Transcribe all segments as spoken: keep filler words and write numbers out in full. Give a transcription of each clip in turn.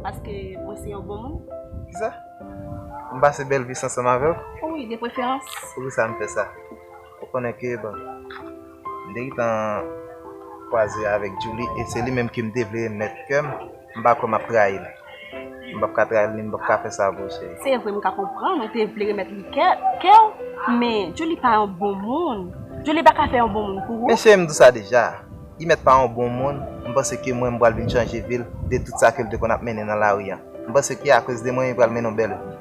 Paske mwen se yon bon moun. Kisa? M pase bèl vi ansanm avè w? Wi, de preferans. Poukisa m fè sa? Ou konnen ke, bon, m te gentan kwaze avèk Julie e se li menm ke m te vle remèt kè m. M pa kwè m ap trayi l. M p ap ka trayi l, ni m p ap ka fè sa pou ou, cheri. Se vre, m ka konprann, ou te vle remèt li kè, kè w, men Julie pa yon bon moun. Julie pa ka fè yon bon moun pou ou. Men cheri, m di w sa deja. Li mèt pa yon bon moun, m panse ke mwen m pral vin chanje vi l de tout sa ke l te konn ap mennen nan lari a. M panse ke akoz de mwen, li pral mennen yon bèl vi.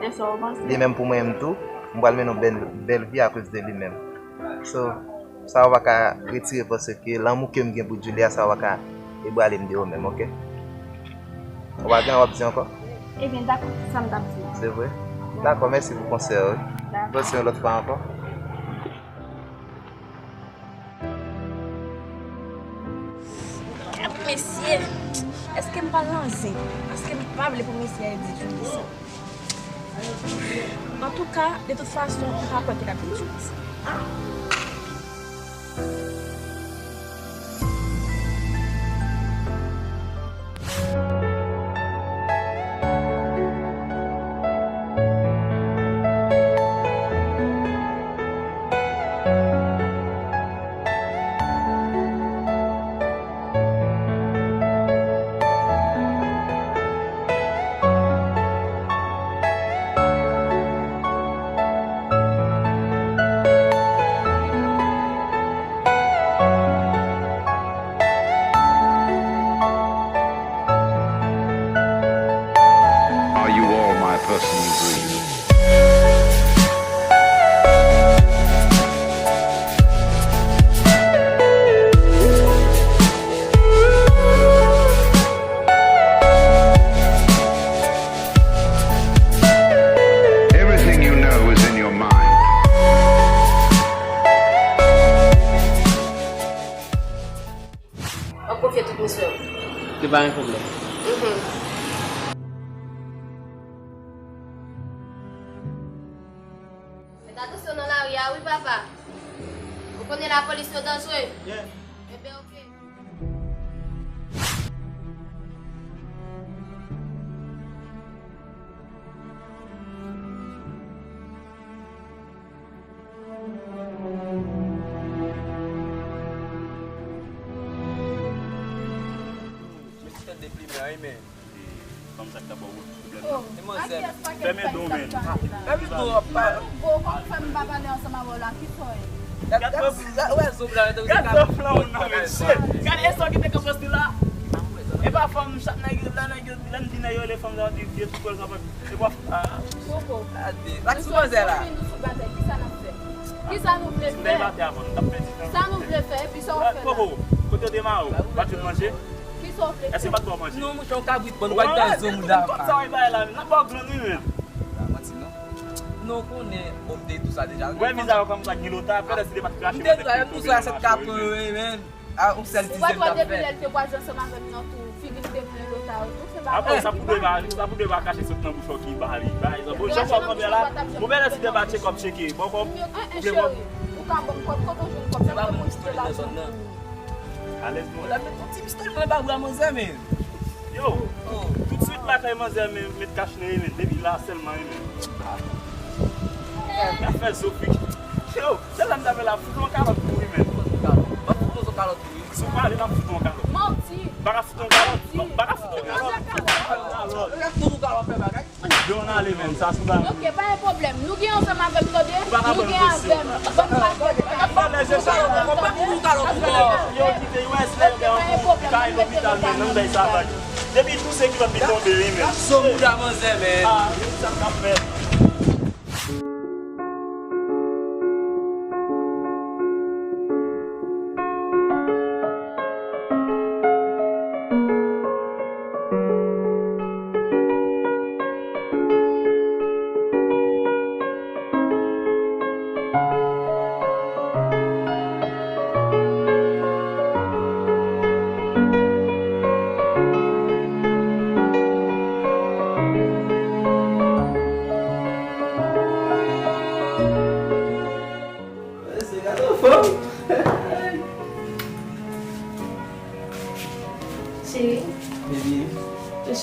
Se sa w panse? De menm pou mwen menm tou, m pral mennen yon bèl, bèl vi akoz de li menm. So, sa w pa ka retire panse ke lanmou ke m gen pou Julie a, sa w pa ka ebrale m de ou menm, oke? Ou pa gen anyen w ap di ankò? Ebyen, dakò, se sa m t ap di. Se vre? Dakò, mèsi pou konsèy ou, wi. Dakò. Bon, se yon lòt fwa ankò. Gad mesye, èske m pa nan zen? Paske m pa vle pou mesye a di Julie sa. Antouka, de tout fason, m pa kwè ke l ap di Julie sa. Are you all my personal dreams? Everything you know is in your mind. W ap konfye tout misyon. Se pa yon pwoblèm. Mhm. Fèt atansyon nan lari a wi, papa. Ou konnen lapolis yo danjre. Yeah. Enben, oke. Mesye tèt deplimen an wi, men. Fanm sa k ta ba w pwoblèm nan. E manzè. Fèmen do w, men. Fèmen do w, pa. Bon, kòm fè m pa pale ansanm avè w la, ki sa w ye? Gad, gad, gad, wè, zo blan, gad zo flan ou nan, mesye. Gad e sa w kite k ap pase la. E pa fanm chat nèg yo, lè nèg yo, lè n di nèg yo rele fanm sa, yo di vye tou kòl sa pa. Se pa, ah. Poko. Gade, la ti manzè la. Nou sot vin, nou sot batay, kisa n ap fè? Kisa nou vle fè? Sa nou vle fè, epi sa w ap fè la? Poko, kote w te mare w? Bat yo manje? Kisa w vle fè? Èske bat ba w manje? Non, monchè, yon kabrit, bon, nou pa t nan zòn la. Kòb sa w bay la, n ap ba w grenn wi, men. Pa manti, non. Non, w konnen, bon, m te di w sa deja. Wè, vizaj ou kòm sa, Guilota, fè lè si te pa t krache, m te di w sa, sèt kapon, wi, men. A, yon sèl ti zen m t ap fè. Ou pa t wè depi lè l te kwaze ansanm avè m nan tou, figi l te plen lota yo tou, se pa vre. Sa pou de pa, sa pou de pa kache sot nan bouch ou ki ba li, pa egzanp. Bon, jan kòb kanpe la, bon, bèlè si de pa tchekòp tcheke, bon, kòb, ou vle kòb. Cheri, ou ka ban m kòb, kote w jwenn kòb sa, se pou m kite lajan pou ou. Alèz, mwen. Ou la met yon ti pistolè nan ba bra manzè, men. Yo, tout swit lakay manzè, men, met kach nan li, men, depi la sèlman, men. Gad fè zo fik. Yo, sèl sa m ta fè la, fout yon kalòt pou ou, men. Mwen fout yon kalòt pou ou. Si w pale, m ap fout yon kalòt. Manti. M pa ka fout yon kalòt. M pa ka fout yon kalòt. Kalòt. Yo, ann ale, men, sa sou la. Ok, pa gen pwoblèm. Nou gen ansanm avè m, tande? Nou gen avè m. Ban m pase. Kalòt, kalòt, kalòt. Yo, kite, yo, èske yo gen yon kay lopital, men, nan bay sa vag. Depi tou se kilòt li tonbe, wi, men. Gad zo mouda manzè, men. Ah, sa m ka fè.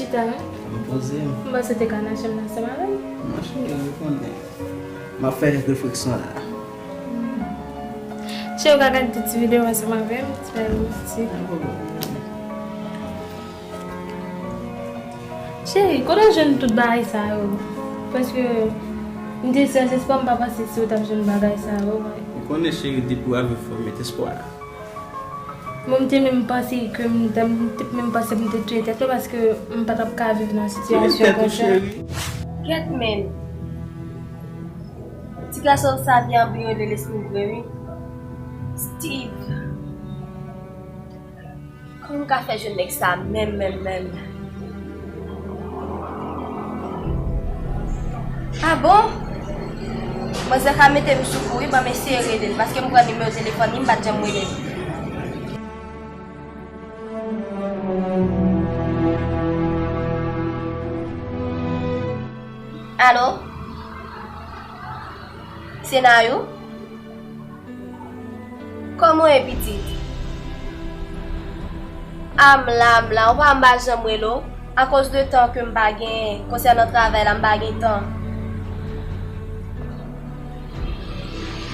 Chita, wi. M poze m. M panse w te ka nan chanm nan ansanm avè m. Non, cheri, ou konnen. M ap fè kèk refleksyon la. Cheri, ou ka gade tout ti videyo ansanm avè m, ti bagay manti. Pa gen pwoblèm. Cheri, kote w jwenn tout bagay sa yo? Paske m te san espwa, m pa panse si w t ap jwenn bagay sa yo. Ou konnen, cheri, depi w avè fò m met espwa. Bon, m te menm panse ke m te, m te menm panse pou m te touye tèt mwen paske m pa t ap ka viv nan sitiyasyon konsa. Kèt, men. Ti gason sa byen anbriyole lespri m vre, wi. Steve. Kòman m ka fè jwenn nèg sa menm, menm, menm? Ah bon? Manzè ka mete m sou kou wi, ban m eseye rele l, paske m pran nimewo telefòn li, m pa t janm rele l. Alo? Se Nayou? Kòman w ye, pitit? A, m la, m la. Ou pa wè m pa janm rele w? Akoz de tan ke m pa genyen, konsènan travay la, m pa gen tan.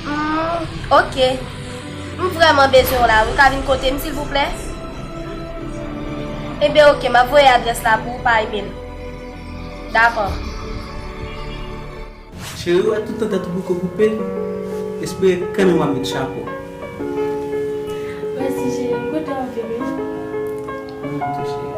Hmm, oke. M vrèman bezwen w la wi. Ou ka vin kote m, silvouplè? Ebyen, oke, m ap voye adrès la pou ou pa imèl. Dakò. Cheri, ou wè tout tan tèt ou poko koupe, espere kanmenm w ap met chapo. Mèsi, cheri. M kontan anpil, wi. Mwen menm tou, cheri.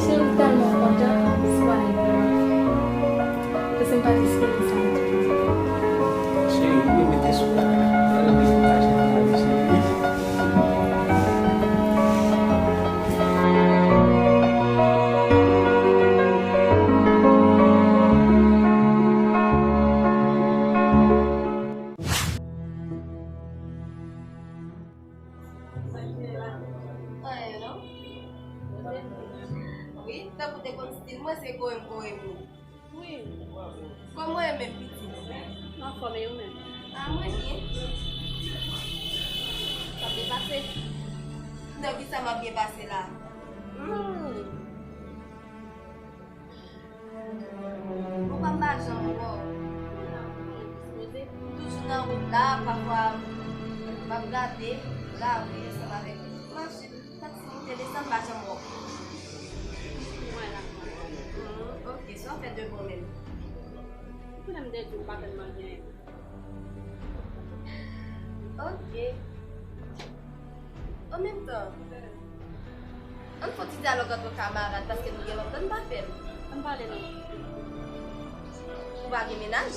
Cheri, m tèlman kontan, se pa yon pwoblèm. Paske m pa t espere sa ditou. Cheri, ou mete sou la. Gade de fwa cheri, cheri. Anyen non. Wi, tankou te konn stil mwen se goyim goyim wi. Wi. Kòman w ye menm pitit? M anfòm e ou menm? A mwen byen. W ap byen pase? Nan kisa m ap byen pase la? Hmm. Ou pa m pa janm wè w. M toujou nan wout la, pafwa m ap gade lari ansanm avèk machin, taksi moute desann, m pa janm wè w. Mwen la. Hmm, oke, sa w fè de bon menm? Ou konnen m te di w m pa tèlman gen. Oke. An menm tan, ann fè yon ti dyalòg ant nou kamarad, paske nou gen lontan n pa fè l. Ann pale non. Ou pa gen mennaj?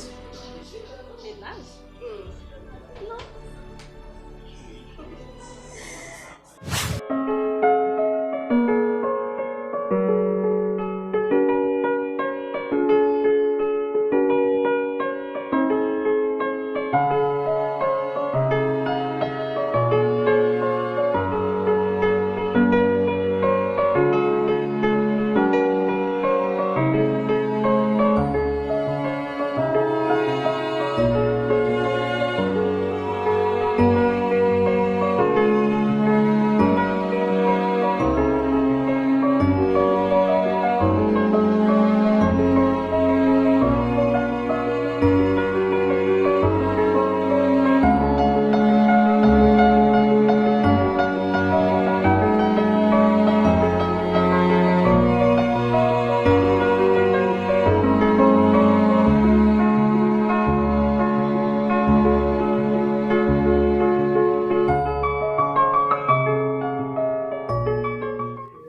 Mennaj? Hmm. Non.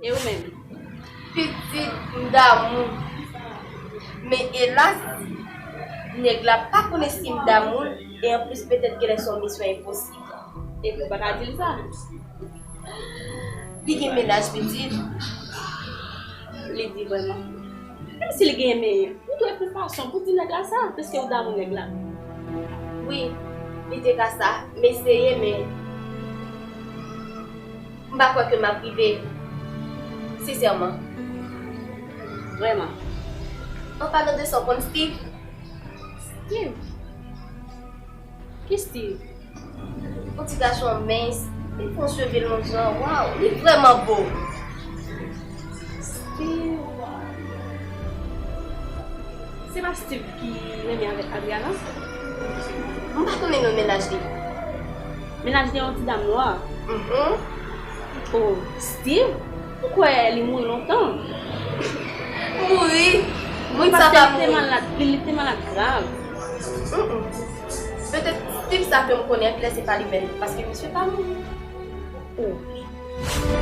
E ou menm? Pitit, m damou. Men elas, nèg la pa konnen si m damou l, e anplis petèt genlè se yon misyon enposib. Epi ou pa ka di l sa. Li gen mennaj pitit. Li di vrèman. Menm si l gen, men ou dwe fè fason pou di nèg la sa, piske ou damou nèg la. Wi. Li te ka sa, m eseye, men m pa kwè ke m ap rive. Sensèman. Vrèman. An palan de sa, w konn Steve? Steve? Ki Steve? Yon ti gason mens, li fè yon cheve long jan, waw, li vrèman bo. Steve. Se pa Steve ki renmen avèk Adriana? M pa konnen non mennaj li. Mennaj li yon ti dam nwa. Mhm. Oh, Steve? M kwè li mouri lontan. Mouri? Moun sa pa mouri. Li te malad, li, li te malad grav. Mm-mm. Petèt Steve sa ke m konnen klè se pa li menm, paske misye pa mouri. Oh.